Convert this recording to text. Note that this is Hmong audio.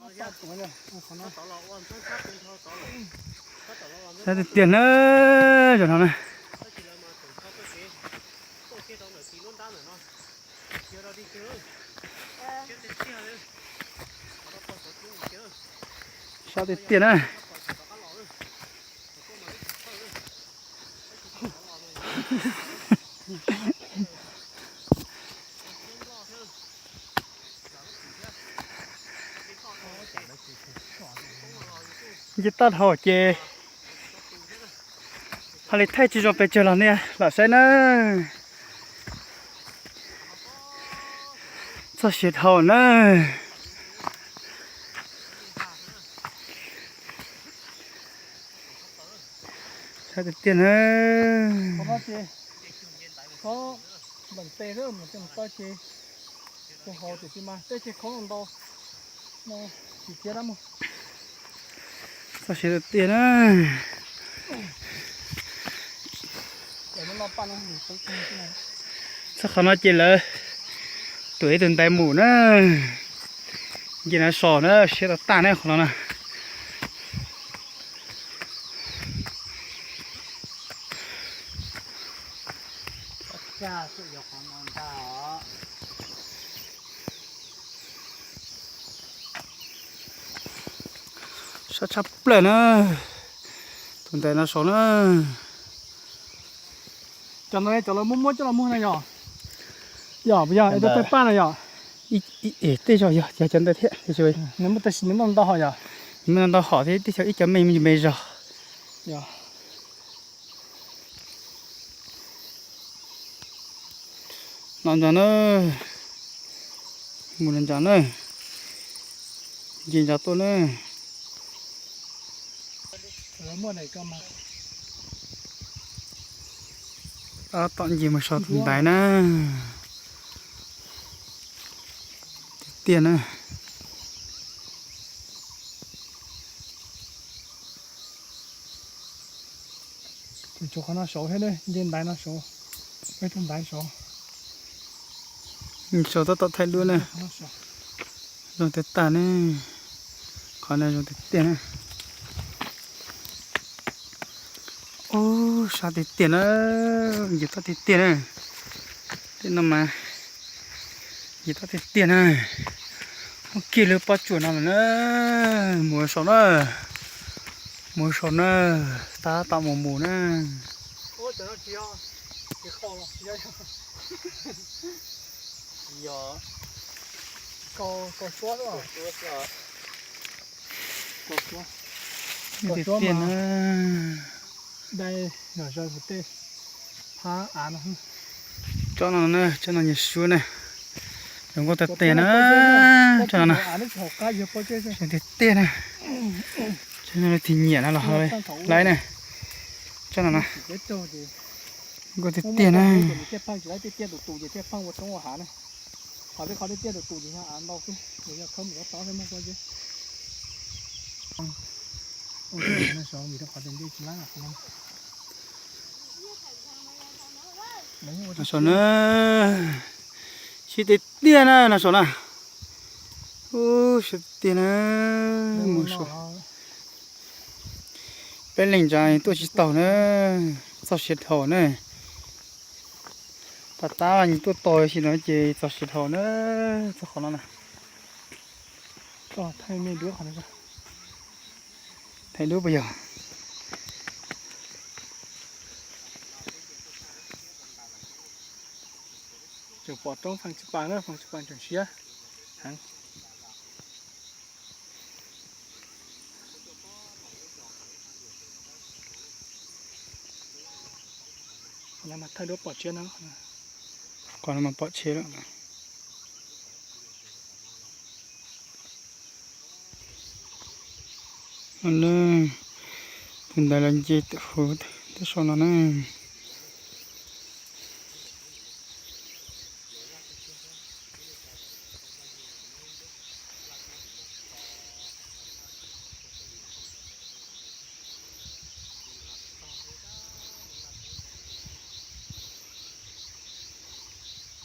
Sab tiag tiag na, zaum no na. Sab tiag tiag na. Nce toj dhau ces ho li thaij tsis zoo pes tsawg los nej lam saib na. Txog siav dhau na. Sab tiag tiag na. Txog siav tiag tiag na. Txog qhov no ces lawv tuam ib tug ntaiv mus na. Nce no so na, siab tag tag ne qhov no na. Sab tshaj plaws na, tus ntaiv no saud na. Cov no cov lawv muab muab coj los muag na yog? Yog puas yog es tus paj no yog? Tej zaum yog cov ntawd thiab, nws muaj ntau ntau hom yog? Nws muaj ntau ntau hom thiab tej zaum ib cov me me zog. No ntag na, mus ntag na, nce ntag tuaj na. Tab tom nce mus saum tus ntaiv na. Tiag tiag na. Kuv tsuas qhov no saud thiab, nce ntaiv no saud, peb tus ntaiv saud. Saud tab tom thaij duab na. Zoo tiag tag ne, qhov no zoo tiag tiag na. Ub, sab tiag tiag na, nce toj tiag tiag na. Tej no mas nce toj tiag tiag na. Muab kiag lub pob tsuas no lawm na, mus saum na, mus saum na, tab tom mus mus na. Tiag tiag na. Tsob no na, tsob no nyiam suab na. Zoo nkauj tiag tiag na, tsob no na. Tiag tiag na. Tsob no tig nyiam no los ho laib na. Tsob no na. Nkauj tiag tiag na. Saum na, siab tiag tiag na, no saum na. Ub, siab tiag na, mus saum. Peb leeg ntsa tuaj tsis taus na, txog siav dhau na. Tab tab tuaj tau sim no ces txog siav dhau na, txog qhov no na. Thaij duab puas yog? Tseem pom roob Fee Tsis Pas na, Fee Tsis Pas tseem siab heev. Qhov no mas pom tsheb lawm. Tus ntawd los nce huv twb saum no na.